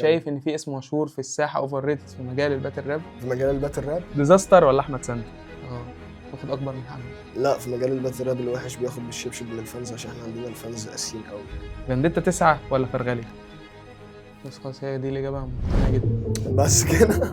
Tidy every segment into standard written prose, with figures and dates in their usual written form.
شايف ان في اسم مشهور في الساحة overrated في مجال ال battle rap؟ في مجال ال battle rap. ديزاستر ولا احمد سانتا؟ اه، واخد اكبر من حجمه. لا، في مجال ال battle rap الوحش بياخد بالشبشب من ال fans، عشان احنا عندنا ال fans قاسيين قوي. فانديتا 9 ولا فرغلي؟ بس خلاص، هي دي الاجابه، مقتنع جدا. بس كده.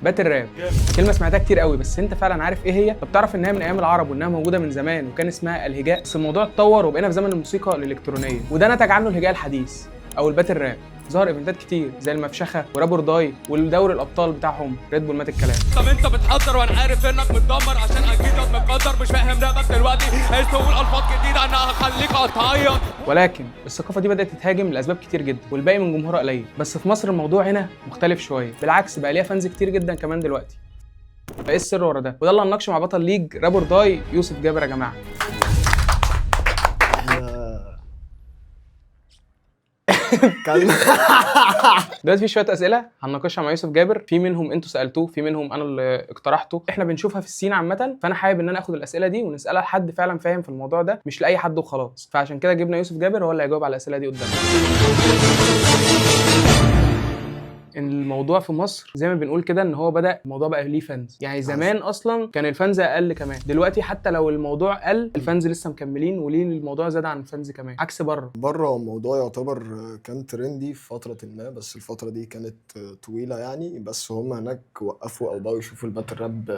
battle rap كلمة سمعتها كتير قوي، بس انت فعلا عارف ايه هي؟ طب تعرف انها من ايام العرب وانها موجودة من زمان وكان اسمها الهجاء؟ بس الموضوع اتطور وبقينا في زمن الموسيقى الالكترونية، وده نتج عنه الهجاء الحديث او ال battle rap. ظهر event ات كتير زي المفشخه و Rap or Die والدوري الابطال بتاعهم ريد بول مات الكلام. طب انت بتحضر وانا عارف انك متدمر، عشان اكيد متقدر، مش فاهم رابك دلوقتي، عايز تقول الفاظ جديدة انا هخليك اتعيط. ولكن الثقافة دي بدات تتهاجم لاسباب كتير جدا، والباقي من جمهورها قليل. بس في مصر الموضوع هنا مختلف شويه، بالعكس بقى ليها fans كتير جدا كمان دلوقتي. فايه السر ورا ده؟ وده اللي هنناقشه مع بطل league Rap or Die يوسف جابر يا جماعة. احنا كان دلوقتي في شوية اسئلة هنناقشها مع يوسف جابر، في منهم انتوا سالتوه، في منهم انا اللي اقترحته، احنا بنشوفها في ال scene عامه. فانا حابب ان انا اخد الاسئلة دي ونسالها لحد فعلا فاهم في الموضوع ده، مش لاي حد وخلاص. فعشان كده جبنا يوسف جابر، هو اللي هيجاوب على الاسئلة دي قدامنا. الموضوع في مصر زي ما بنقول كده ان هو بدا الموضوع بقى ليه fans، يعني زمان اصلا كان ال fans اقل كمان، دلوقتي حتى لو الموضوع قل ال fans لسه مكملين، وليه الموضوع زاد عن ال fans كمان عكس بره. بره الموضوع يعتبر كان trendy في فترة ما، بس الفترة دي كانت طويلة يعني، بس هم هناك وقفوا او بقوا يشوفوا ال battle rap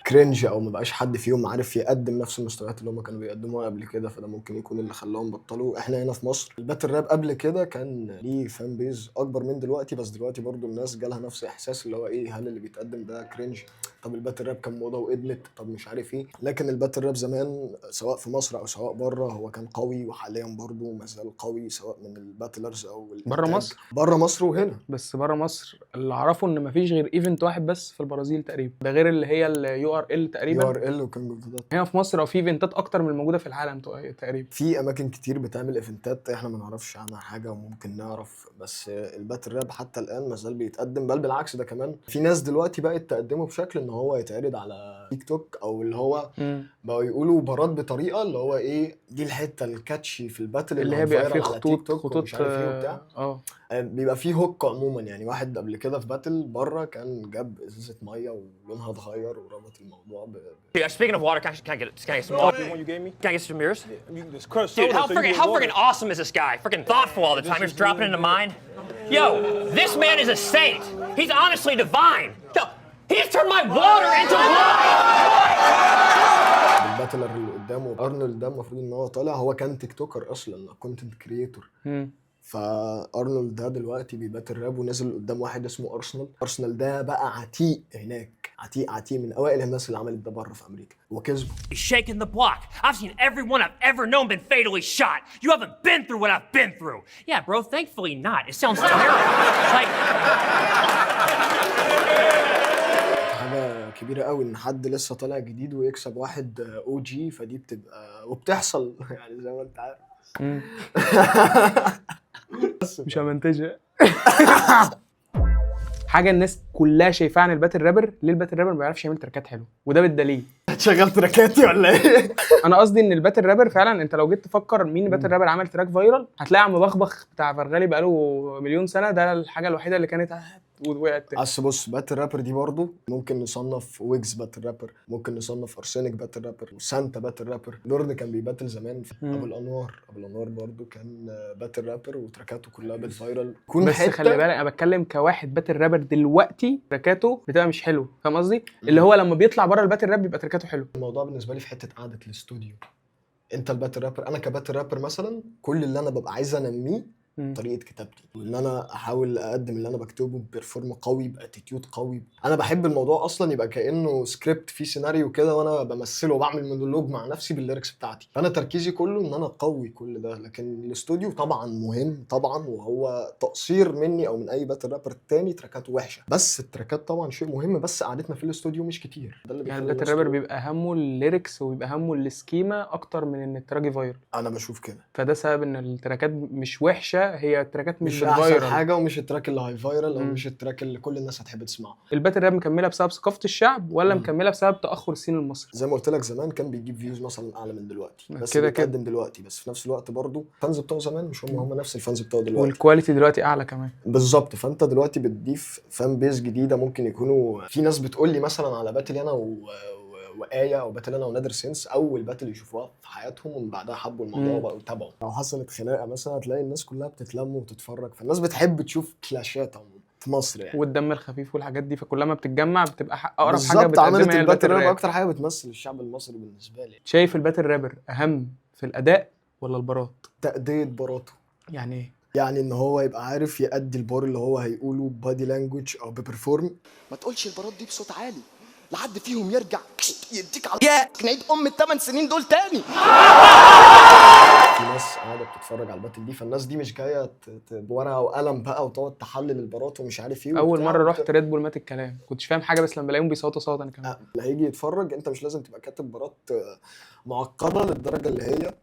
cringe، او ما بقاش حد فيهم عارف يقدم نفس المستويات اللي هم كانوا بيقدموها قبل كده، فده ممكن يكون اللي خلاهم بطلوا. احنا هنا في مصر ال battle rap قبل كده كان ليه fan base اكبر من دلوقتي، بس دلوقتي برضو الناس جالها نفس احساس اللي هو ايه، هل اللي بيتقدم ده cringe؟ طب ال battle rap كان موضة وقدمت، طب مش عارف ايه. لكن ال battle rap زمان سواء في مصر او سواء بره هو كان قوي، وحاليا برضو ما زال قوي، سواء من ال battlers او بره الإنتاج. مصر؟ بره مصر وهنا. بس بره مصر اللي اعرفه ان مفيش غير event واحد بس في البرازيل تقريبا، ده غير اللي هي ال URL تقريبا. URL و King of the هنا في مصر في event ات اكتر من الموجودة في العالم تقريبا. في اماكن كتير بتعمل event ات احنا ما نعرفش عنها حاجة وممكن نعرف، بس ال battle rap حتى الان ما زال بيتقدم، بل بالعكس ده كمان في ناس دلوقتي بقت تقدمه بشكل ان هو يتعرض على تيك توك، او اللي هو بقوا يقولوا bars بطريقة اللي هو ايه دي الحتة ال catchy في ال battle اللي هي بيبقى فيه هت viral على خطوط تيك توك خطوط ومش عارف ايه وبتاع. بيبقى فيه hook عموما. يعني واحد قبل كده في battle بره كان جاب ازازة مية ولونها اتغير وربط الموضوع Dude, speaking of water, can I get some water? The one you gave me? Can I get some yours? You, this crushed Dude, soda, how so you freaking get how water. freaking awesome is this guy? Freaking thoughtful all the time. He's dropping into mine. Yo, this man is a saint. He's honestly divine. Yo, he just turned my water into wine. بال battler اللي قدامه. ارنولد ده المفروض ان هو طالع، هو كان TikToker اصلا، content creator. فارنولد ده دلوقتي بي battle rap ونزل قدام واحد اسمه ارسنال. ارسنال ده بقى عتيق هناك، عتيق عتيق، من اوائل الناس اللي عملت ده بره في امريكا، وكسبه. He's shaking the block. I've seen everyone I've ever known been fatally shot. You haven't been through what I've been through. Yeah, bro, thankfully not. It sounds terrible. Like, حاجة كبيرة قوي ان حد لسه طالع جديد ويكسب واحد OG، فدي بتبقى وبتحصل يعني زي ما انت عارف. مش همنتجها. حاجة الناس كلها شايفاها عن ال battle rapper، ليه ال battle rapper ما بيعرفش يعمل track ات حلوه؟ وده بالدليل. هتشغل track اتي ولا ايه؟ انا قصدي ان ال battle rapper فعلا انت لو جيت تفكر مين battle rapper عمل track viral، هتلاقي عم بخبخ بتاع فرغالي بقاله مليون سنه، ده الحاجة الوحيدة اللي كانت ووقعت تاني. اصل بص، battle rapper دي برضو ممكن نصنف ويجز battle rapper، ممكن نصنف ارسنك battle rapper، وسانتا battle rapper، لورد كان بي battle زمان. ابو الانوار، ابو الانوار برضو كان battle rapper و track اته كلها بت viral. كون بس حتة خلي بالك، انا بتكلم كواحد battle rapper دلوقتي track اته بتبقى مش حلوه، فاهم قصدي؟ اللي هو لما بيطلع بره ال battle rap بيبقى track اته حلو. الموضوع بالنسبة لي في حتة قعدة الاستوديو. انت ال battle rapper، انا ك battle rapper مثلا، كل اللي انا ببقى عايز انميه طريقه كتابتي، وان انا احاول اقدم اللي انا بكتبه ب perform قوي، ب attitude قوي. انا بحب الموضوع اصلا يبقى كانه سكريبت فيه سيناريو كده، وانا بمثله وبعمل مونولوج مع نفسي بال lyrics بتاعتي. فانا تركيزي كله ان انا اقوي كل ده، لكن الاستوديو طبعا مهم طبعا، وهو تقصير مني او من اي battle rapper تاني track اته وحشه، بس ال track ات طبعا شيء مهم، بس قعدتنا في الاستوديو مش كتير، ده اللي يعني بيخلي ال battle الناس رابر تقول. بيبقى همه ال lyrics وبيبقى همه ال schema اكتر من ان ال track viral. انا بشوف كده. فده سبب ان ال track ات مش وحشة ده هي تراكات مش مش احسن بت viral. حاجه، ومش ال track اللي هي viral، او مش ال track اللي كل الناس هتحب تسمعه. ال battle rap مكملة بسبب ثقافة الشعب ولا مكملة بسبب تاخر ال scene المصري؟ زي ما قلت لك، زمان كان بيجيب views مثلا اعلى من دلوقتي، بس كده كده. بيتقدم دلوقتي، بس في نفس الوقت برضو ال fans بتوع زمان مش هم هم نفس ال fans بتوع دلوقتي. وال quality دلوقتي اعلى كمان. بالظبط، فانت دلوقتي بتضيف fan base جديده، ممكن يكونوا في ناس بتقول لي مثلا على battle انا وآية، او battle انا ونادر سينس، اول battle يشوفوها في حياتهم، ومن بعدها حبوا الموضوع وبقوا يتابعوا. لو حصلت خناقه مثلا هتلاقي الناس كلها بتتلم وتتفرج، فالناس بتحب تشوف clash ات عموما في مصر يعني. والدم الخفيف والحاجات دي، فكلما بتتجمع بتبقى اقرب حاجة بالظبط، عملت بتقدمها هي ال battle ال battle راب راب. اكتر حاجة بتمثل الشعب المصري بالنسبة لي. شايف ال battle rapper اهم في الاداء ولا البارات؟ تأدية باراته. يعني ايه؟ يعني ان هو يبقى عارف يأدي البار اللي هو هيقوله body language او ب perform. ما تقولش البارات دي بصوت عالي لحد فيهم يرجع يديك على يا نعيد ام ال8 سنين دول تاني. في ناس قاعدة بتتفرج على ال battle دي، فالناس دي مش جاية بورقه وقلم بقى وتقعد تحلل البارات ومش عارف ايه اول وبتاع مرة رحت ريد بول مات الكلام، كنتش فاهم حاجه، بس لما بلاقيهم بيصوتوا صوت انا كمان. اللي هيجي يتفرج، انت مش لازم تبقى كاتب بارات معقدة للدرجة اللي هي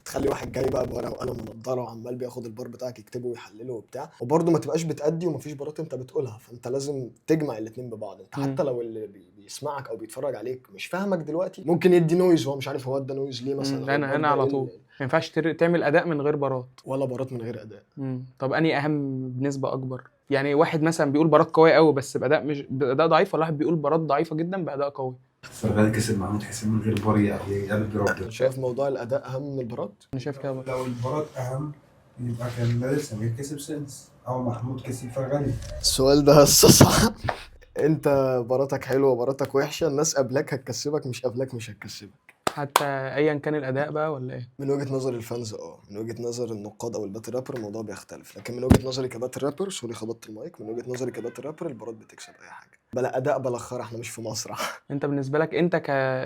تخلي واحد جاي بقى بورقه وقلم ونضاره وعمال بياخد البار بتاعك يكتبه ويحلله وبتاع، وبرده ما تبقاش بتأدي ومفيش بارات انت بتقولها، فانت لازم تجمع الاتنين ببعض. انت حتى لو اللي بيسمعك او بيتفرج عليك مش فاهمك دلوقتي، ممكن يدي noise وهو مش عارف هو ادى noise ليه مثلا، أو انا البار انا ده على إيه. طول ما ينفعش تعمل اداء من غير بارات. ولا بارات من غير اداء. طب انهي اهم بنسبة اكبر؟ يعني واحد مثلا بيقول بارات قوية قوي بس باداء مش باداء ضعيف، ولا واحد بيقول بارات ضعيفة جدا باداء قوي؟ فرغالي كسب محمود حسين من غير بار يقابل بربنا. شايف موضوع الاداء اهم من البارات؟ انا شايف كده برضه. لو البارات اهم يبقى كان نادر سمير كسب سنس او محمود كسب فرغالي. السؤال ده صح. انت باراتك حلوه، باراتك وحشه، الناس قبلك هتكسبك، مش قبلك مش هتكسبك. حتى ايا كان الاداء بقى ولا ايه؟ من وجهه نظر ال fans اه، من وجهه نظر النقاد او ال battle rapper الموضوع بيختلف، لكن من وجهه نظري ك battle rapper، sorry خبطت المايك، من وجهه نظري ك battle rapper البارات بتكسب اي حاجه، بلا اداء بلا خرا، احنا مش في مسرح. انت بالنسبة لك انت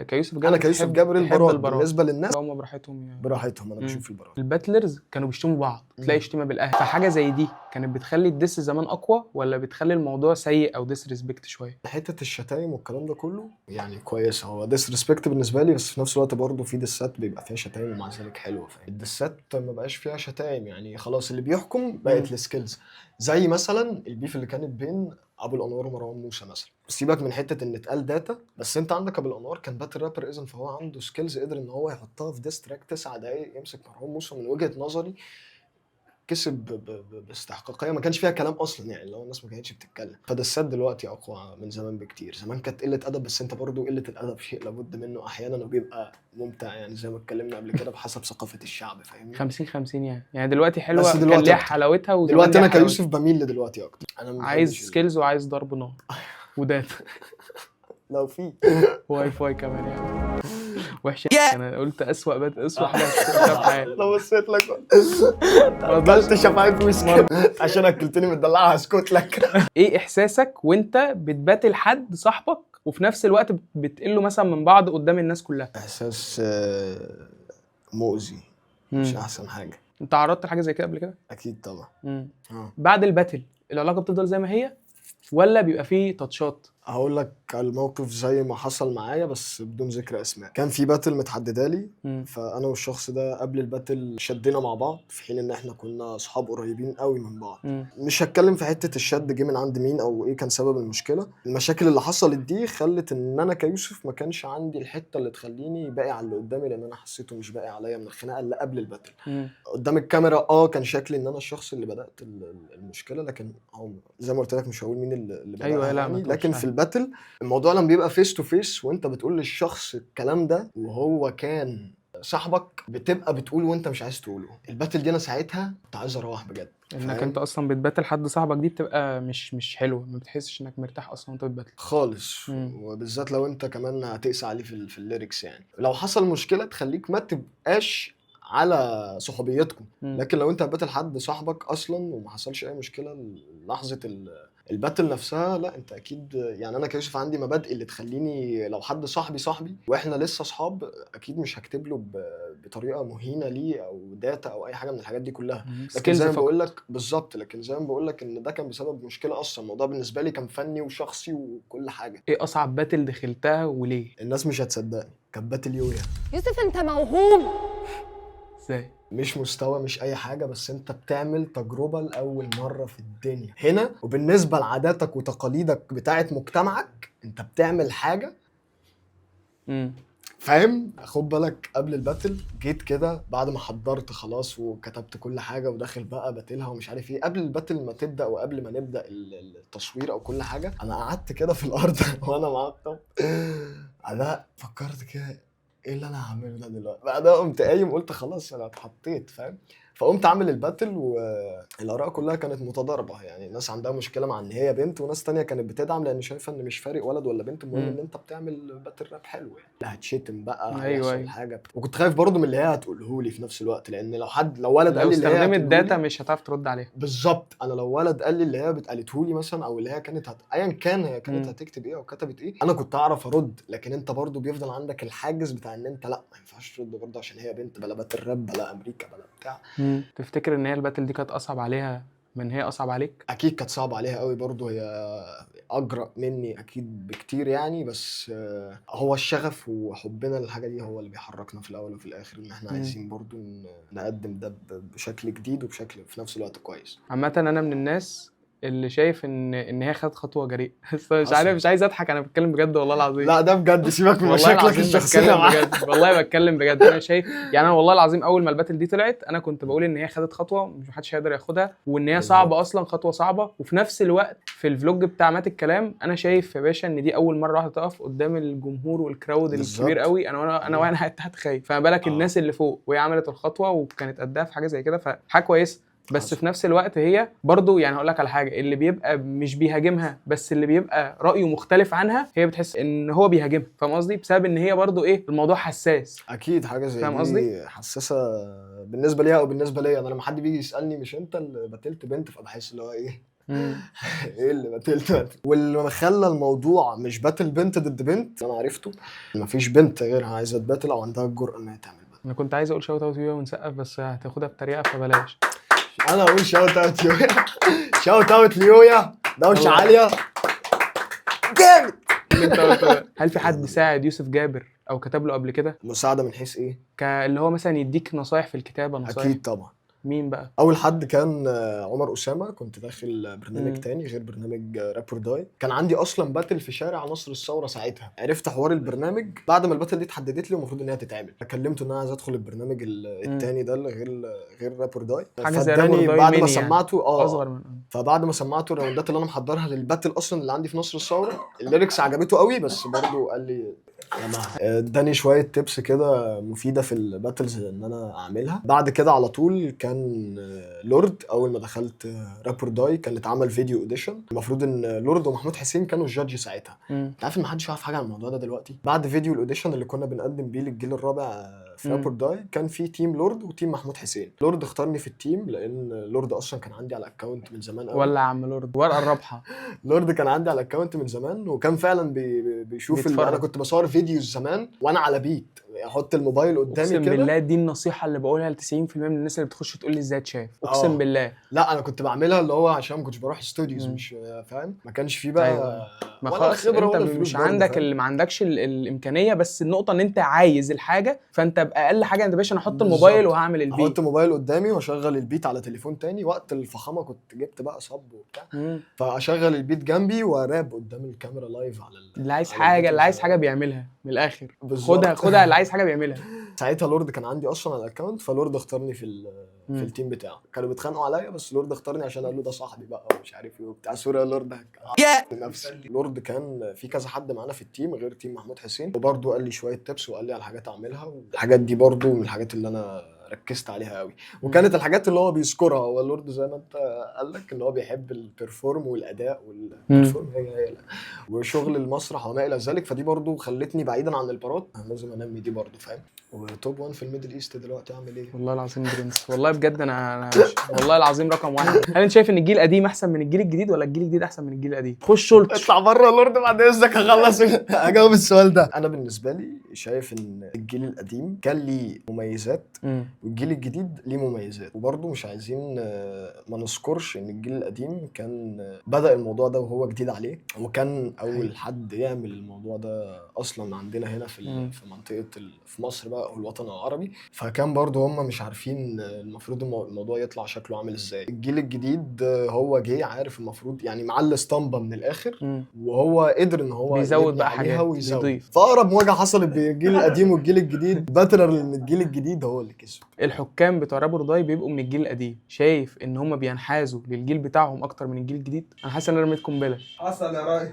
كيوسف جابر انا كيوسف جابر تحب البارات. البارات. بالنسبة للناس هم براحتهم يعني. براحتهم، انا بشوف البارات. ال battlers كانوا بيشتموا بعض، تلاقي شتيمه بالاهل، فحاجه زي دي كانت بتخلي ال diss زمان اقوى ولا بتخلي الموضوع سيء او disrespect شويه؟ حتة الشتايم والكلام ده كله يعني كويس، هو disrespect بالنسبة لي، بس في نفس الوقت برضه في diss ات بيبقى فيها شتايم ومع ذلك حلوه، فاهم؟ ال diss ات ما بقاش فيها شتايم، يعني خلاص اللي بيحكم بقت ال skills، زي مثلا ال beef اللي كانت بين ابو الانوار ومروان موسى مثلا. سيبك من حتة ان اتقال data، بس انت عندك ابو الانوار كان battle rapper، اذا فهو عنده skills قدر ان هو يحطها في diss track 9 دقايق، يمسك مروان موسى. من وجهه نظري كسب باستحقاقيه، ما كانش فيها كلام اصلا، يعني لو الناس ما كانتش بتتكلم. ف diss ات دلوقتي اقوى من زمان بكتير. زمان كانت قلة ادب، بس انت برضو قلة الادب شيء لابد منه احيانا وبيبقى ممتع، يعني زي ما اتكلمنا قبل كده بحسب ثقافة الشعب، فاهمني؟ 50 50 يعني دلوقتي حلوه، بس كان دلوقتي ليها أكتر. حلاوتها وزمان دلوقتي ليها انا حلاوتها. كيوسف بميل لدلوقتي اكتر، انا ما عايز بحبش skills وعايز ضرب نار و data. لو في واي فاي كمان، يعني وحشه. انا قلت اسوأ اسوأ حاجة شفتها في حياتي. لو بصيت لك ما أقدرش. اكلت شفايف وسكت عشان اكلتني متدلعه، هسكت لك. ايه احساسك وانت بت battle حد صاحبك وفي نفس الوقت بتقله مثلا من بعض قدام الناس كلها؟ احساس مؤذي، مش احسن حاجه. انت عرضت لحاجة زي كده قبل كده؟ اكيد طبعا. اه. بعد ال battle العلاقة بتفضل زي ما هي ولا بيبقى فيه touch ات؟ هقول لك على الموقف زي ما حصل معايا بس بدون ذكر اسماء. كان في battle متحدده لي، فانا والشخص ده قبل ال battle شدينا مع بعض، في حين ان احنا كنا اصحاب قريبين قوي من بعض. مش هتكلم في حتة الشد جه من عند مين او ايه كان سبب المشكله. المشاكل اللي حصلت دي خلت ان انا كيوسف ما كانش عندي الحتة اللي تخليني باقي على اللي قدامي، لان انا حسيته مش باقي عليا من الخناقة اللي قبل ال battle. قدام الكاميرا كان شكلي ان انا الشخص اللي بدات المشكله، لكن هو زي ما قلت لك مش هقول مين اللي بدأها. أيوة، لا، ما يعني تقولش. لكن في ال battle الموضوع لما بيبقى face to face وانت بتقول للشخص الكلام ده وهو كان صاحبك، بتبقى بتقول وانت مش عايز تقوله. ال battle دي انا ساعتها كنت عايز اروح بجد. انك فاهم؟ انت اصلا بت battle حد صاحبك دي بتبقى مش حلوه، ما بتحسش انك مرتاح اصلا وانت بت battle. خالص. وبالذات لو انت كمان هتقسى عليه في ال lyrics، يعني لو حصل مشكلة تخليك ما تبقاش على صحوبيتكم. لكن لو انت هت battle حد صاحبك اصلا وما حصلش اي مشكلة لحظة ال battle نفسها، لا انت اكيد، يعني انا كيوسف عندي مبادئ اللي تخليني لو حد صاحبي صاحبي واحنا لسه اصحاب، اكيد مش هكتب له بطريقة مهينة ليه او data او اي حاجة من الحاجات دي كلها. لكن skills زي ما فقط. بقول لك بالظبط، لكن زي ما بقول لك ان ده كان بسبب مشكلة اصلا، الموضوع بالنسبة لي كان فني وشخصي وكل حاجه. ايه اصعب battle دخلتها وليه؟ الناس مش هتصدقني، كانت battle يويا. يوسف، انت موهوب. ازاي؟ مش مستوى، مش اي حاجه، بس انت بتعمل تجربه لاول مرة في الدنيا هنا، وبالنسبة لعاداتك وتقاليدك بتاعت مجتمعك انت بتعمل حاجه. فاهم؟ خد بالك، قبل ال battle جيت كده بعد ما حضرت خلاص وكتبت كل حاجة وداخل بقى battle ها ومش عارف ايه، قبل ال battle ما تبدا وقبل ما نبدا التصوير او كل حاجه، انا قعدت كده في الارض وانا معطب، انا فكرت كده ايه اللي انا هعمله ده دلوقتي؟ بعدها قمت قايم قلت خلاص انا اتحطيت، فاهم؟ فقمت عامل ال battle والاراء كلها كانت متضاربه، يعني الناس عندها مشكلة مع ان هي بنت، وناس تانية كانت بتدعم لان شايفه ان مش فارق ولد ولا بنت، المهم ان انت بتعمل battle rap حلو، يعني لا هتشتم بقى، هيحصل حاجه. وكنت خايف برضو من اللي هي هتقوله لي في نفس الوقت، لان لو حد، لو ولد لو قال لي اللي هي استخدمت هتقوله data لي مش هتعرف ترد عليها. بالظبط، انا لو ولد قال لي اللي هي قالته لي مثلا، او اللي هي كانت ايا كان هي كانت هتكتب ايه او كتبت ايه، انا كنت اعرف ارد. لكن انت برضو بيفضل عندك الحاجز بتاع ان انت لا ما ينفعش ترد برضو عشان هي بنت، بلا battle rap بلا امريكا بلا بتاع. تفتكر ان هي ال battle دي كانت اصعب عليها من هي اصعب عليك؟ اكيد كانت صعبة عليها قوي برضو، هي اجرأ مني اكيد بكتير يعني، بس هو الشغف وحبنا للحاجة دي هو اللي بيحركنا في الاول وفي الاخر، ان احنا عايزين برضو نقدم ده بشكل جديد وبشكل في نفس الوقت كويس. عامة انا من الناس اللي شايف ان هي خدت خطوة جريئه، بس مش حصل. عارف، مش عايز اضحك، انا بتكلم بجد والله العظيم. لا ده بجد، سيبك من والله مشاكلك العظيم الشخصية بتكلم معاه. بجد، والله بتكلم بجد. انا شايف يعني، انا والله العظيم اول ما ال battle دي طلعت انا كنت بقول ان هي خدت خطوة مش محدش هيقدر ياخدها، وان هي صعبة اصلا، خطوة صعبه. وفي نفس الوقت في ال vlog بتاع مات الكلام انا شايف يا باشا ان دي اول مرة واحدة تقف قدام الجمهور وال crowd الكبير قوي. انا وانا انا وانا قاعد تحت خايف، فما بالك الناس اللي فوق، وهي عملت الخطوة وكانت قدها في حاجة زي كده، فحاجه كويسه. بس في نفس الوقت هي برضو يعني هقول لك على حاجه، اللي بيبقى مش بيهاجمها بس اللي بيبقى رايه مختلف عنها هي بتحس ان هو بيهاجمها، فاهم قصدي؟ بسبب ان هي برضو ايه، الموضوع حساس. اكيد حاجة زي فاهم دي قصدي؟ حساسة بالنسبة ليها او بالنسبة ليا انا. لما حد بيجي يسالني مش انت اللي battle ت بنت، فبحس اللي هو ايه، ايه اللي battle ت بنت؟ واللي خلى الموضوع مش battle بنت ضد بنت، انا عرفته مفيش بنت غيرها عايزه ت battle او عندها الجرأة انها تعمل battle. انا كنت عايز اقول shout out يويا ونسقف، بس هتاخدها بطريقة فبلاش. انا اقول shout out يويا، shout out ليويا، دوشه عالية جامد. اللي انت قلته ده. هل في حد ساعد يوسف جابر او كتب له قبل كده؟ مساعدة من حيث ايه؟ اللي هو مثلا يديك نصايح في الكتابه، نصايح. اكيد طبعا. مين بقى؟ اول حد كان عمر اسامه، كنت داخل برنامج تاني غير برنامج Rap or Die، كان عندي اصلا battle في شارع نصر الثورة ساعتها. عرفت حوار البرنامج بعد ما ال battle دي اتحددت لي ومفروض ان هي تتعمل، كلمته ان انا عايز ادخل البرنامج التاني ده اللي غير Rap or Die. حاجة زي فاداني Rap or Die بعد ما ميني يعني. سمعته اصغر من فبعد ما سمعته ال round ات اللي انا محضرها لل battle اصلا اللي عندي في نصر الثوره، ال lyrics عجبته قوي، بس برضو قال لي اداني شوية tips كده مفيدة في ال battles ان انا اعملها. بعد كده على طول كان لورد، اول ما دخلت Rap or Die كان اتعمل فيديو audition، المفروض ان لورد ومحمود حسين كانوا ال judge ساعتها. انت عارف ان محدش يعرف حاجة عن الموضوع ده دلوقتي؟ بعد فيديو ال audition اللي كنا بنقدم بيه للجيل الرابع في Rap or Die، كان في team لورد و team محمود حسين. لورد اختارني في ال team لان لورد اصلا كان عندي على ال account من زمان قوي. ولا يا عم لورد، ورقة الرابحه. لورد كان عندي على ال account من زمان، وكان فعلا بيشوف اللي انا بيتفرج. كنت بصور videos زمان وانا على beat، احط الموبايل قدامي اقسم كده. بالله دي النصيحة اللي بقولها ل 90% من الناس اللي بتخش تقول لي ازاي اتشاف، اقسم بالله. لا انا كنت بعملها اللي هو عشان ما كنتش بروح studios، مش فاهم، ما كانش فيه بقى ما ولا خلاص الخبرة انت ولا الفلوس مش برضه، عندك فاهم؟ اللي ما عندكش الامكانيه، بس النقطة ان انت عايز الحاجه، فانت باقل حاجة انت باشا انا احط الموبايل وهعمل ال beat. احط موبايل قدامي واشغل ال beat على تليفون تاني. وقت الفخامة كنت جبت بقى sub وبتاع، فاشغل ال beat جنبي واراب قدام الكاميرا live على اللي عايز على حاجه، ال beat. اللي عايز حاجة بيعملها من الاخر. بالظبط. خدها خدها، اللي عايز حاجة بيعملها. ساعتها لورد كان عندي اصلا على ال account، فلورد اختارني في ال team بتاعه. كانوا بيتخانقوا عليا، بس لورد اختارني عشان قال له ده صاحبي بقى ومش عارف ايه وبتاع. sorry يا لورد، نفسي لورد كان في كذا حد معانا في ال team غير team محمود حسين، وبرده قال لي شوية tips وقال لي على حاجات اعملها، والحاجات دي برده من الحاجات اللي انا ركزت عليها قوي، وكانت الحاجات اللي هو بيذكرها هو اللورد زي ما انت قال لك ان هو بيحب ال perform والاداء وال perform هي هي لا. وشغل المسرح وما الى ذلك، فدي برضو خلتني بعيدا عن البارات انا لازم انمي دي برضو، فاهم؟ و top 1 في ال Middle East دلوقتي، اعمل ايه؟ والله العظيم برنس، والله بجد انا مش والله العظيم رقم واحد. هل انت شايف ان الجيل القديم احسن من الجيل الجديد ولا الجيل الجديد احسن من الجيل القديم؟ خش شلت اطلع بره لورد بعد اذنك، اخلص اجاوب السؤال ده. انا بالنسبة لي شايف ان الجيل القديم كان ليه مميزات والجيل الجديد ليه مميزات. وبرضه مش عايزين ما نذكرش ان الجيل القديم كان بدأ الموضوع ده وهو جديد عليه، وكان اول حد يعمل الموضوع ده اصلا عندنا هنا في في منطقة في مصر بقى او الوطن العربي. فكان برضه هم مش عارفين المفروض الموضوع يطلع شكله عامل ازاي. الجيل الجديد هو جه عارف المفروض يعني مع الاسطمبه من الاخر، وهو قدر ان هو بيزود يبني بقى عليها حاجات، ويزود. بيضيف. فاقرب مواجهة حصلت بين الجيل القديم والجيل الجديد، battler من الجيل الجديد هو اللي كسب. الحكام بتوع Rap or Die بيبقوا من الجيل القديم، شايف ان هم بينحازوا للجيل بتاعهم اكتر من الجيل الجديد؟ انا حاسس ان انا رميت قنبله. حصل يا ريس.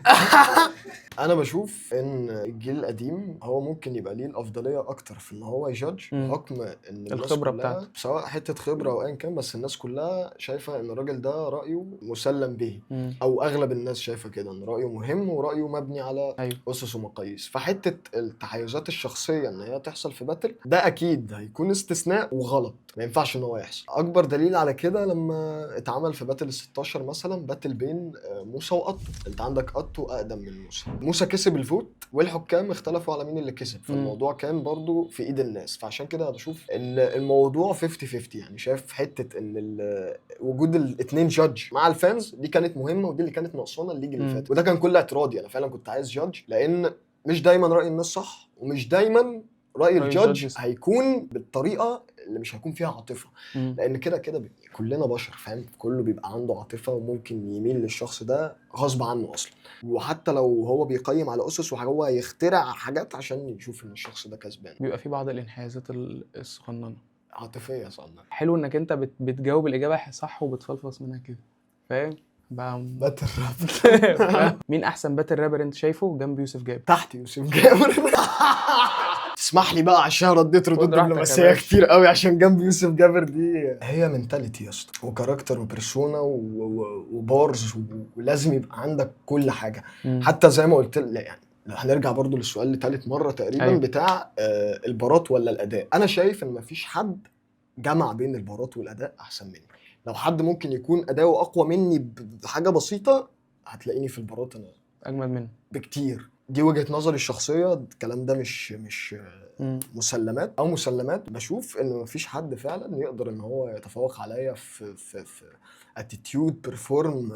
انا بشوف ان الجيل القديم هو ممكن يبقى ليه الافضلية اكتر في ان هو ي judge، بحكم ان الناس الخبرة كلها بتاعته. سواء حتة خبره او ايا كان، بس الناس كلها شايفه ان الراجل ده رايه مسلم به، او اغلب الناس شايفه كده ان رايه مهم ورايه مبني على اسس ومقاييس. فحته التحيزات الشخصية ان هي تحصل في battle ده اكيد هيكون استثناء وغلط، ما ينفعش ان هو يحصل. اكبر دليل على كده لما اتعمل في battle ال 16 مثلا، battle بين موسى وقطو. انت عندك قطو اقدم من موسى، موسى كسب ال vote والحكام اختلفوا على مين اللي كسب، فالموضوع كان برضو في ايد الناس. فعشان كده بشوف ان الموضوع 50 50، يعني شايف حتة ان وجود الاثنين judge مع ال fans دي كانت مهمه، ودي اللي كانت ناقصانا ال league اللي فات، وده كان كل اعتراضي. انا فعلا كنت عايز judge، لان مش دايما راي الناس صح، ومش دايما راي رأي ال judge ال judges. هيكون بالطريقة اللي مش هيكون فيها عاطفه، لان كده كده كلنا بشر، فاهم؟ كله بيبقى عنده عاطفة وممكن يميل للشخص ده غصب عنه اصلا، وحتى لو هو بيقيم على اسس وهو يخترع حاجات عشان يشوف ان الشخص ده كسبان. بيبقى في بعض الانحيازات الصغننه. عاطفية صح. حلو انك انت بتجاوب الاجابة صح وبتفلفص منها كده، فاهم بقى؟ battle rap. مين احسن battle rapper انت شايفه جنب يوسف جابر؟ تحت يوسف جابر. تسمح لي بقى عشان رديت ردود خد راحتك يا دبلوماسية باشا. كتير قوي، عشان جنب يوسف جابر دي هي mentality يا اسطى، و character و persona و bars، ولازم يبقى عندك كل حاجه. حتى زي ما قلت لك، يعني لو هنرجع برضو للسؤال لتالت مرة تقريبا بتاع البارات ولا الاداء، انا شايف ان مفيش حد جمع بين البارات والاداء احسن مني. لو حد ممكن يكون اداؤه اقوى مني بحاجة بسيطه، هتلاقيني في البارات انا اجمد منه بكتير. دي وجهة نظري الشخصية، الكلام ده مش مسلمات او مسلمات. بشوف ان مفيش حد فعلا يقدر ان هو يتفوق عليا في attitude، perform،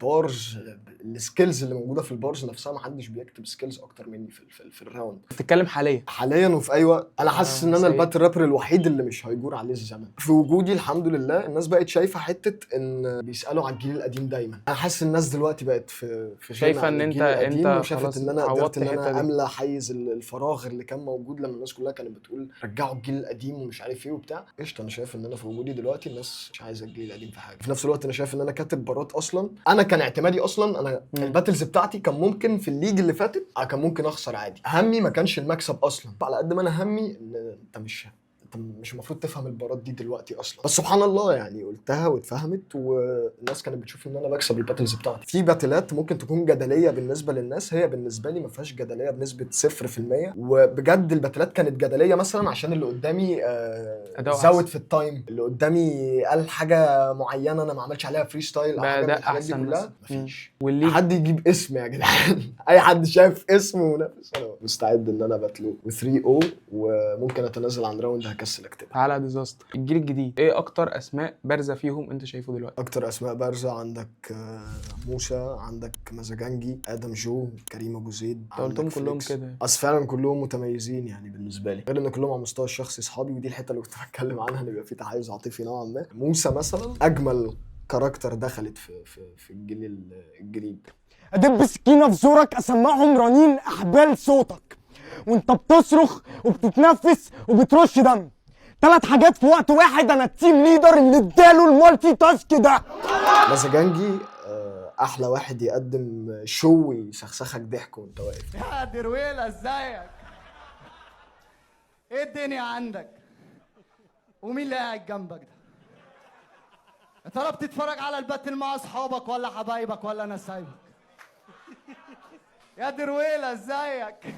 bars، ال skills اللي موجودة في ال bars نفسها. محدش بيكتب skills اكتر مني في ال round. بتتكلم حاليا؟ حاليا وفي اي وقت. انا حاسس ان انا سيء. ال battle rapper الوحيد اللي مش هيجور عليه الزمن في وجودي. الحمد لله الناس بقت شايفه حتة ان بيسالوا على الجيل القديم دايما. انا حاسس الناس دلوقتي بقت في غنى شايفة عن إن الجيل القديم، أنت وشافت خلاص ان انا قدرت عوضت ان الحتة انا دي. املى حيز الفراغ اللي كان موجود لما الناس كلها كانت بتقول رجعوا الجيل القديم ومش عارف ايه وبتاع. قشطه، انا شايف ان انا في وجودي دلوقتي الناس مش عايزه الجيل القديم في حاجه. في نفس الوقت انا شايف ان انا كاتب بارات اصلا. انا كان اعتمادي اصلا انا ال battles بتاعتي كان ممكن في ال league اللي فاتت كان ممكن اخسر عادي. همي ما كانش المكسب اصلا على قد ما انا همي ان انت مش المفروض تفهم البارات دي دلوقتي اصلا. بس سبحان الله يعني قلتها واتفهمت، والناس كانت بتشوف ان انا بكسب ال battles بتاعتي. في باتلات ممكن تكون جدلية بالنسبة للناس، هي بالنسبة لي ما فيهاش جدلية بنسبة 0%. وبجد الباتلات كانت جدلية مثلا عشان اللي قدامي أداؤه أحسن. زود في ال time، اللي قدامي قال حاجة معينة انا ما عملتش عليها freestyle او بقى حاجة من ده الحاجات دي أحسن كلها. مثلا. مفيش وال league حد يجيب اسم يا جدعان. اي حد شايف اسمه منافس انا مستعد ان انا باتله 3 او، وممكن اتنازل عن round هكسل اكتبها. تعالى disaster. الجيل الجديد ايه اكتر اسماء بارزة فيهم انت شايفه دلوقتي؟ اكتر اسماء بارزة عندك موسى، عندك مزاجنجي، ادم جو، كريم ابو زيد. انت قلتهم عندك كلهم فليكس. كده. اصل فعلا كلهم متميزين يعني بالنسبة لي، غير ان كلهم على المستوى الشخصي اصحابي، ودي الحتة اللي كنت بتكلم عنها ان بيبقى في تحيز عاطفي نوعا ما. موسى مثلا اجمل character دخلت في الجيل الجديد. ادب سكينة في زورك، اسمعهم رنين احبال صوتك وانت بتصرخ وبتتنفس وبترش دم. ثلاث حاجات في وقت واحد. انا ال team leader اللي اداله ال multitask ده. مزاجنجي احلى واحد يقدم show يسخسخك ضحك وانت واقف. يا درويلة، ازيك؟ ايه الدنيا عندك؟ ومين اللي قاعد جنبك ده؟ يا ترى بتتفرج على ال battle مع اصحابك ولا حبايبك ولا انا سايبك؟ يا درويلة، ازيك؟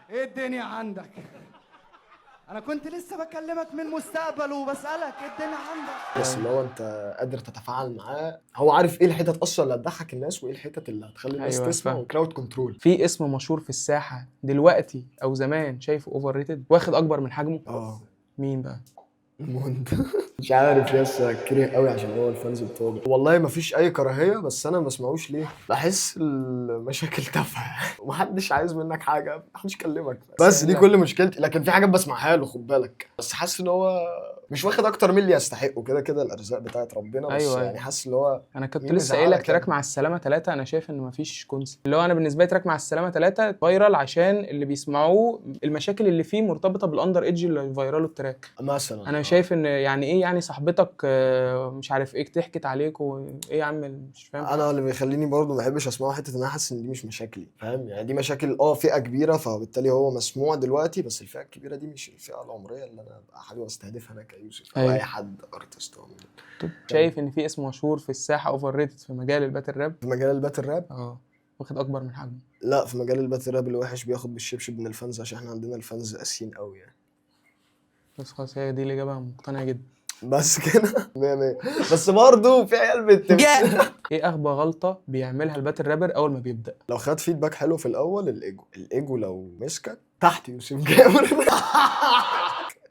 ايه الدنيا عندك؟ انا كنت لسه بكلمك من المستقبل وبسألك ايه الدنيا عندك؟ بس اللي هو انت قادر تتفاعل معاه، هو عارف ايه الحتت اصلا اللي هتضحك الناس وايه الحتت اللي هتخلي الناس تسمع، فاهم. و crowd control. في اسم مشهور في الساحة دلوقتي او زمان شايفه overrated واخد اكبر من حجمه؟ اه. مين بقى؟ الموند. مش عارف يس، كره قوي عشان هو ال fans بتوعه. والله ما فيش اي كراهيه، بس انا ما بسمعوش. ليه؟ بحس المشاكل تافهة ومحدش عايز منك حاجه، محدش يكلمك، بس دي كل مشكلتي. لكن في حاجات بسمعها له، خد بالك، بس حاسس ان هو مش واخد اكتر من اللي يستحقه. كده كده الارزاق بتاعت ربنا، بس أيوة. يعني حاسس ان هو انا كنت مين لسه قايل لك مزعلك يعني؟ track مع السلامة 3، انا شايف ان مفيش concept. اللي هو انا بالنسبة لي track مع السلامة 3 viral عشان اللي بيسمعوه المشاكل اللي فيه مرتبطة بال under age اللي viral ال track. مثلا انا شايف ان يعني ايه، يعني صاحبتك مش عارف ايه ضحكت عليك وايه يا عم، مش فاهم. انا اللي بيخليني برضه ما بحبش اسمعه حتة ان انا حاسس ان دي مش مشاكلي، فاهم؟ يعني دي مشاكل فئة كبيره، فبالتالي هو مسموع دلوقتي، بس الفئة الكبيرة دي مش الفئة العمرية اللي انا ابقى حابب استهدفها انا كيوسف او أيوة. اي حد artist عموما. طب شايف ان في اسم مشهور في الساحة overrated في مجال ال battle rap؟ في مجال ال battle rap؟ اه، واخد اكبر من حجمه. لا، في مجال ال battle rap الوحش بياخد بالشبشب من ال fans، عشان احنا عندنا ال fans قاسيين قوي يعني. بس خلاص، هي دي الاجابه، مقتنع جدا. بس كده مية مية، بس برضه في عيال بت ايه اغبى غلطه بيعملها ال battle rapper اول ما بيبدا؟ لو خد feedback حلو في الاول، ال ego، ال ego لو مسكك تحت يوسف جابر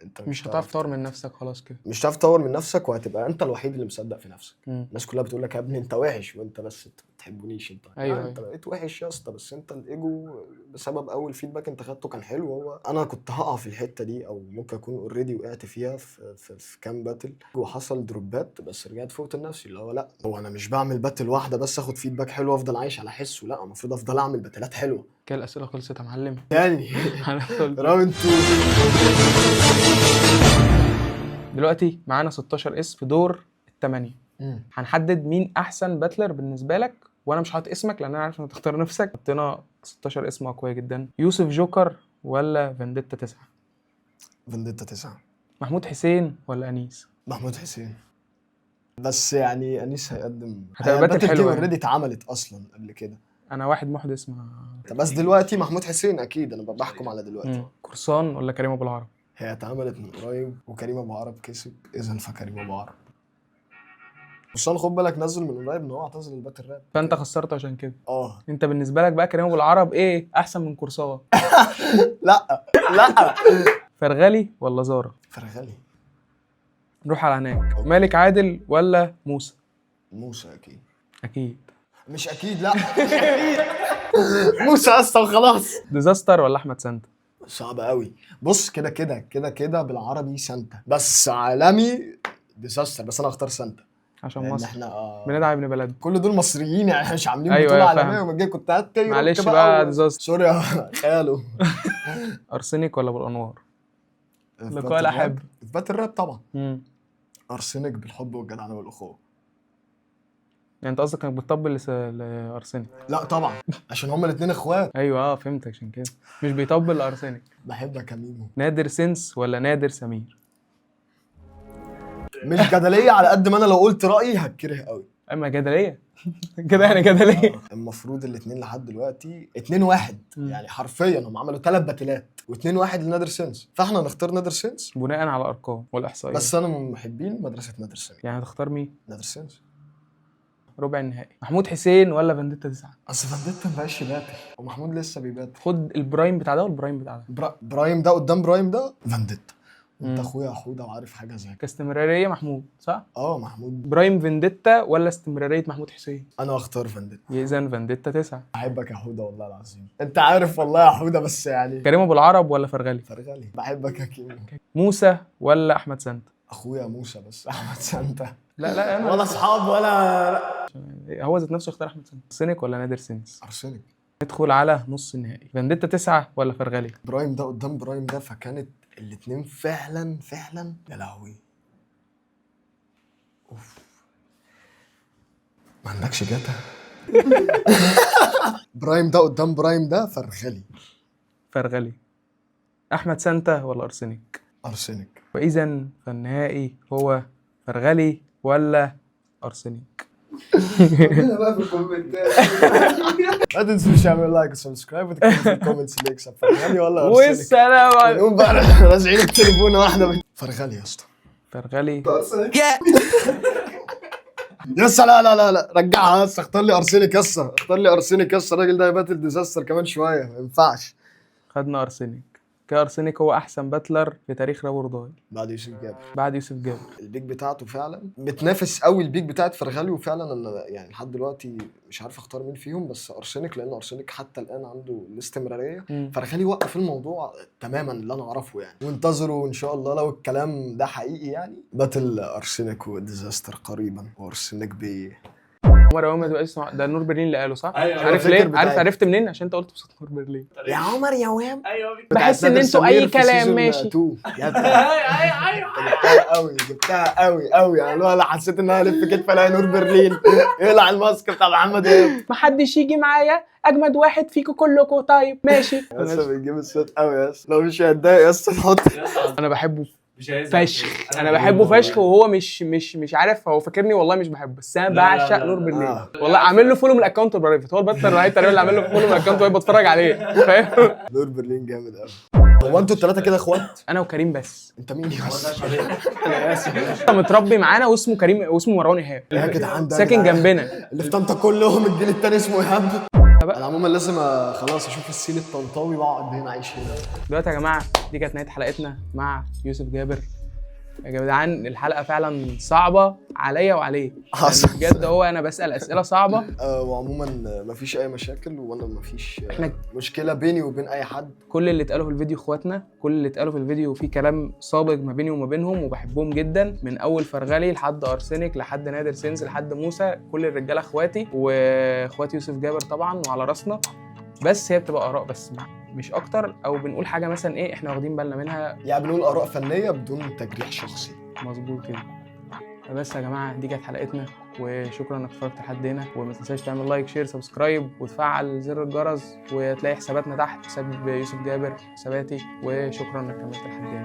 انت مش هتعرف تطور من نفسك خلاص كده. مش هتعرف تطور من نفسك، وهتبقى انت الوحيد اللي مصدق في نفسك. الناس كلها بتقول لك يا ابني انت وحش، وانت بس انت ما بتحبونيش انت. انت بقيت وحش يا اسطى، بس انت الايجو بسبب اول feedback انت خدته كان حلو. هو انا كنت هقع في الحتة دي، او ممكن اكون already وقعت فيها في كام battle وحصل drop ات، بس رجعت فوقت لنفسي، اللي هو لا، هو انا مش بعمل battle واحدة بس اخد feedback حلو وافضل عايش على حسه، لا، المفروض افضل اعمل battle ات حلوه. كده الاسئلة خلصت يا معلم. تاني. هندخل round 2. دلوقتي معانا 16 اسم في دور الثمانية، هنحدد مين احسن battler بالنسبة لك، وانا مش حاطط اسمك لان انا عارف انك تختار نفسك. حطينا 16 اسم اقوياء جدا. يوسف جوكر ولا فنديتا 9؟ فنديتا 9. محمود حسين ولا انيس؟ محمود حسين، بس يعني انيس هيقدم هتبقى هي battle ال battle دي حلوة يعني. already اتعملت اصلا قبل كده. انا واحد محدث ما طب بس دلوقتي محمود حسين اكيد، انا بحكم على دلوقتي. قرصان ولا كريم ابو العرب؟ هي اتعملت من قريب وكريم ابو عرب كسب، اذا فكريم ابو عرب. قرصان خد بالك نزل من قريب ان هو اعتزل ال battle rap. فانت خسرته عشان كده. اه. انت بالنسبة لك بقى كريم ابو العرب ايه احسن من قرصان؟ لا لا. فرغلي ولا زارا؟ فرغلي. نروح على هناك. مالك عادل ولا موسى؟ موسى اكيد. اكيد. مش اكيد، لا مش اكيد، موسى اصلا وخلاص. ديزاستر ولا احمد سانتا؟ صعب قوي. بص، كده كده كده كده بالعربي سانتا، بس عالمي ديزاستر، بس انا هختار سانتا عشان لان مصر احنا بندعم ابن بلد. كل دول مصريين يعني، احنا مش عاملين بطوله عالميه. فاهم. وما جاي كنت قاعد معلش بقى ديزاستر. sorry يا خالو. ارسنك ولا ابو الانوار؟ في لقاء battle الأحب. راب- في battle rap طبعا. ارسنك بالحب والجدعنه والاخوه. يعني انت قصدك انك بتطبل لارسنك؟ لا طبعا، عشان هما الاثنين اخوات. ايوه فهمتك، عشان كده مش بيطبل لارسنك. بحبك يا ميمو. نادر سنس ولا نادر سمير؟ مش جدلية على قد ما انا لو قلت رايي هتكره قوي. اما جدلية كده يعني جدليه. المفروض الاثنين لحد دلوقتي 2-1. يعني حرفيا هم عملوا 3 battle ات و2-1 لنادر سينس، فاحنا هنختار نادر سينس بناء على الارقام والاحصائيات. بس انا من محبين مدرسه نادر سمير. يعني هتختار مين؟ نادر سينس. ربع النهائي، محمود حسين ولا فنديتا 9؟ اصل فنديتا مبقاش ي battle ومحمود لسه بي battle. خد ال prime بتاع ده وال prime بتاع ده. Prime ده قدام prime ده فنديتا. انت اخويا يا حوده وعارف حاجة زي كده. كاستمراريه محمود، صح؟ اه محمود. prime فنديتا ولا استمرارية محمود حسين؟ انا هختار فنديتا. اذا فنديتا 9. بحبك يا حوده والله العظيم، انت عارف والله يا حوده، بس يعني كريم ابو العرب ولا فرغلي؟ فرغلي. بحبك يا كيمو. موسى ولا احمد سانتا؟ اخويا موسى، بس احمد سانتا لا لا انا ولا اصحاب ولا هو ذات نفسه اختار احمد سانتا. ارسنك ولا نادر سينس؟ ارسنك. ندخل على نص النهائي، فنديتا 9 ولا فرغلي؟ prime ده قدام prime ده، فكانت الاتنين فعلا فعلا يا لهوي. اوف، ما عندكش جاتا. prime ده قدام prime ده، فرغلي. فرغلي. احمد سانتا ولا ارسنك؟ ارسنك. واذا فالنهائي هو فرغلي ولا ارسنك. هنا بقى في ال comment ات ما تنسوش تعملوا like و subscribe وتكتبوا في ال comments اللي يكسب، فرغلي ولا ارسنك. والسلام عليكم. نقوم بقى رازعين التليفون واحده. فرغلي يا اسطى. فرغلي. يسا لا لا لا لا، رجعها يسا، اختار لي ارسنك يسا، اختار لي ارسنك يسا، الراجل ده هي battle ديزاستر كمان شويه، ما ينفعش. خدنا ارسنك. كده ارسنك هو احسن battler في تاريخ راب or die. بعد يوسف جابر. بعد يوسف جابر. ال peak بتاعته فعلا بتنافس قوي ال peak بتاعت فرغلي، وفعلا انا يعني لحد دلوقتي مش عارف اختار مين فيهم، بس ارسنك، لان ارسنك حتى الان عنده الاستمراريه. فرغلي وقف الموضوع تماما اللي انا اعرفه يعني. وانتظروا ان شاء الله لو الكلام ده حقيقي يعني battle ارسنك وديزاستر قريبا، وارسنك بي عمر يا ما تبقاش ده نور برلين اللي قاله، صح؟ أيوة. عارف فاكر ليه؟ بتاعت- عارف عرفت منين؟ عشان انت قلت بصوت نور برلين. يا عمر يا وام. بحس ان انتوا اي كلام، ماشي. ايوه جبتها قوي، جبتها قوي قوي يعني. لو انا حسيت ان انا الف كتف الاقي نور برلين يقلع ال mask بتاع محمد ايهاب. محدش يجي معايا، اجمد واحد فيكم كلكم. طيب ماشي. بس بتجيب الصوت قوي يا اسطى، لو مش هتضايق يا اسطى تحط. انا بحبه مش هيزعل. فشخ، انا بحبه فشخ، وهو مش عارف، هو فاكرني والله مش بحبه، بس انا لا، لا، بعشق لا، نور لا. برلين. آه. والله عامل له follow من ال account ال private، هو ال battler الوحيد تقريبا اللي عامل له follow من ال account بتفرج عليه، فاهم؟ نور برلين جامد قوي. هو انتوا الثلاثة كده اخوات؟ انا وكريم بس. انت مين يا اسطى؟ انا اسف. انت متربي معانا واسمه كريم واسمه مروان ايهاب. يا جدعان ده ساكن جدعان. جنبنا. اللي في طنطا كلهم الجيل التاني اسمه ايهاب. انا عموما لازم خلاص اشوف ال scene الطنطاوي واقعد هنا اعيش هنا. دلوقتي يا جماعة دي كانت نهاية حلقتنا مع يوسف جابر. يا جدعان الحلقة فعلا صعبة عليا وعليه. حصل. يعني بجد هو انا بسال اسئلة صعبة. وعموما مفيش اي مشاكل، وانا مفيش إحنا- مشكلة بيني وبين اي حد. كل اللي اتقاله في الفيديو اخواتنا، كل اللي اتقاله في الفيديو فيه كلام سابق ما بيني وما بينهم، وبحبهم جدا، من اول فرغلي لحد ارسنك لحد نادر سينز لحد موسى، كل الرجالة اخواتي، واخواتي يوسف جابر طبعا وعلى راسنا. بس هي بتبقى اراء بس مش اكتر، او بنقول حاجة مثلا ايه احنا واخدين بالنا منها. يعني بنقول اراء فنية بدون تجريح شخصي. مظبوط كده. بس يا جماعة دي كانت حلقتنا، وشكرا انك اتفرجت لحد هنا، وما تنساش تعمل like share subscribe وتفعل زر الجرس، وتلاقي حساباتنا تحت، حساب يوسف جابر، حساباتي، وشكرا انك كملت لحد هنا.